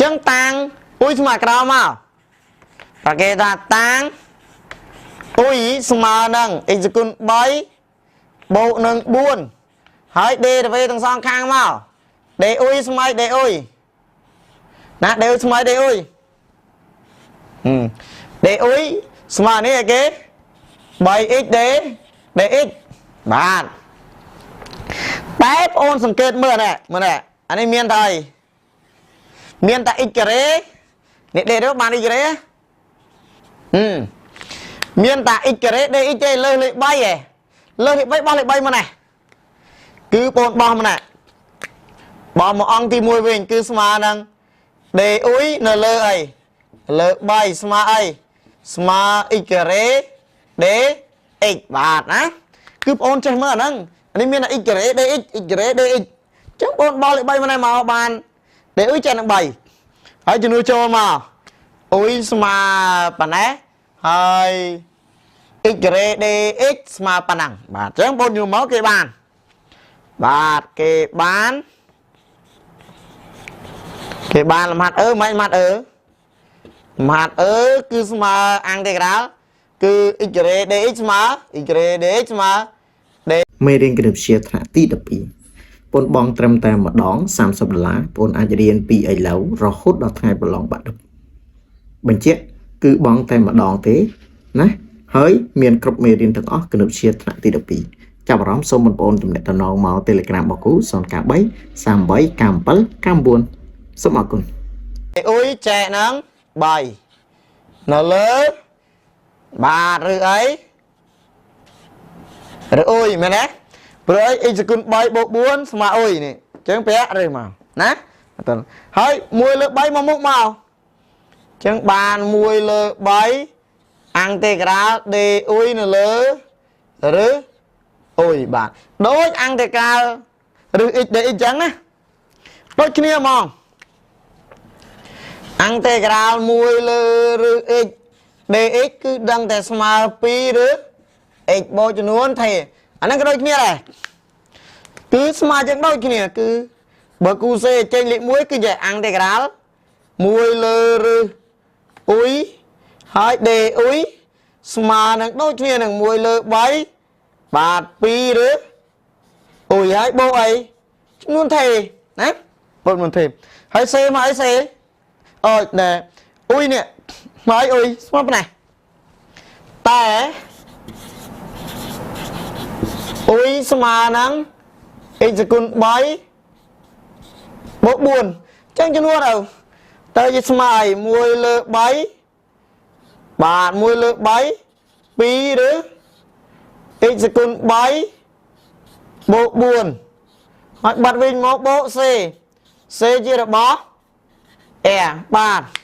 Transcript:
ចឹងតាំងអ៊ុយស្មើក្រោមមកប្រគេថាតាំងអ៊ុយស្មើនឹង x គុណ3បូកនឹង4ហើយ d ទៅទាំងសងខាងមក d អ៊ុយស្មើ d អ៊ុយណា d អ៊ុយស្មើ d អ៊ុយ d អ៊ុយស្មើនេះអីគេ 3x d dx បាទតែបងអូនសង្កេតមើលនេះមើលនេះអានេះមានតែអីមានតែ x ការ៉េនេះ d ទៅបាន x ការ៉េហឹមមានតែ x ការ៉េ dx ទេលើសលេខ3ឯងលើសលេខ3បោះលេខ3មកនេះគឺបងបោះមកនេះបោះមកអង្គទី1វិញគឺស្មើនឹង d អ៊ុយនៅលើអីលើ3ស្មើអីស្មើ x ការ៉េ d x បាទណាគឺបងអូនចេះមើលអាហ្នឹងអានេះមានតែ x ការ៉េ dx x ការ៉េ dx អញ្ចឹងបងបោះលេខ3មកនេះមកបាន d អ៊ុយចេះនឹង3ហើយជំនួសចូលមកអ៊ុយស្មើប៉ុណ្ណេះហើយ x ការ៉េ dx ស្មើប៉ុណ្ណឹងបាទអញ្ចឹងបងញូមកគេបានបាទគេបានគេបានលំហាត់អឺមិនលំហាត់អឺលំហាត់អឺគឺស្មើអាំងតេក្រាលគឺ x ការ៉េ dx ស្មើ x ការ៉េ dx ស្មើ d មេរៀនគណិតវិទ្យាថ្នាក់ទី12បងបងត្រឹមតែម្ដង30ដុល្លារបងអាចរៀនពីឥឡូវរហូតដល់ថ្ងៃប្រឡងបាក់ឌុបបញ្ជាក់គឺបងតែម្ដងទេណាហើយមានគ្រប់មេរៀនទាំងអស់គណិតវិទ្យាថ្នាក់ទី12ចាប់អារម្មណ៍សូមបងប្អូនទំនាក់ទំនងមក Telegram របស់គ្រូ093 38 97 99សូមអរគុណ អ៊ុយចែកនឹង3នៅលើបាទឬអីឬអ៊ុយមែនទេព្រោះអី x គុណ3បូក4ស្មើអ៊ុយនេះអញ្ចឹងពាក់ឬមកណាអត់ទៅហើយ1លើ3មកមុខមកអញ្ចឹងបាន1លើ3អាំងតេក្រាល d អ៊ុយនៅលើឬអ៊ុយបាទដូចអាំងតេក្រាលឬ x dx អញ្ចឹងណាដូចគ្នាហ្មង អាំងតេក្រាល1លើឬ x dx គឺដឹងតែស្មើ2ឬ x បូកចំនួនថេអាហ្នឹងក៏ដូចគ្នាដែរគឺស្មើជាងដូចគ្នាគឺបើគូសេចេញលេខ1គឺជាអាំងតេក្រាល1លើឬអ៊ុយហើយ d អ៊ុយស្មើនឹងដូចគ្នានឹង1លើ3បាទ2ឬអ៊ុយហើយបូកអីចំនួនថេណាបូកចំនួនថេហើយសេមកអីសេ អើណែអ៊ុយនេះមកអីអ៊ុយស្មើប៉ុណ្ណេះតែអ៊ុយស្មើនឹង x គុណ3បូក4អញ្ចឹងចំនួនទៅទៅជាស្មើអី1លើ3បាទ1លើ3 2ឬ x គុណ3បូក4ហើយបាត់វិញមកបូក c c ជារបស់ R បាទ។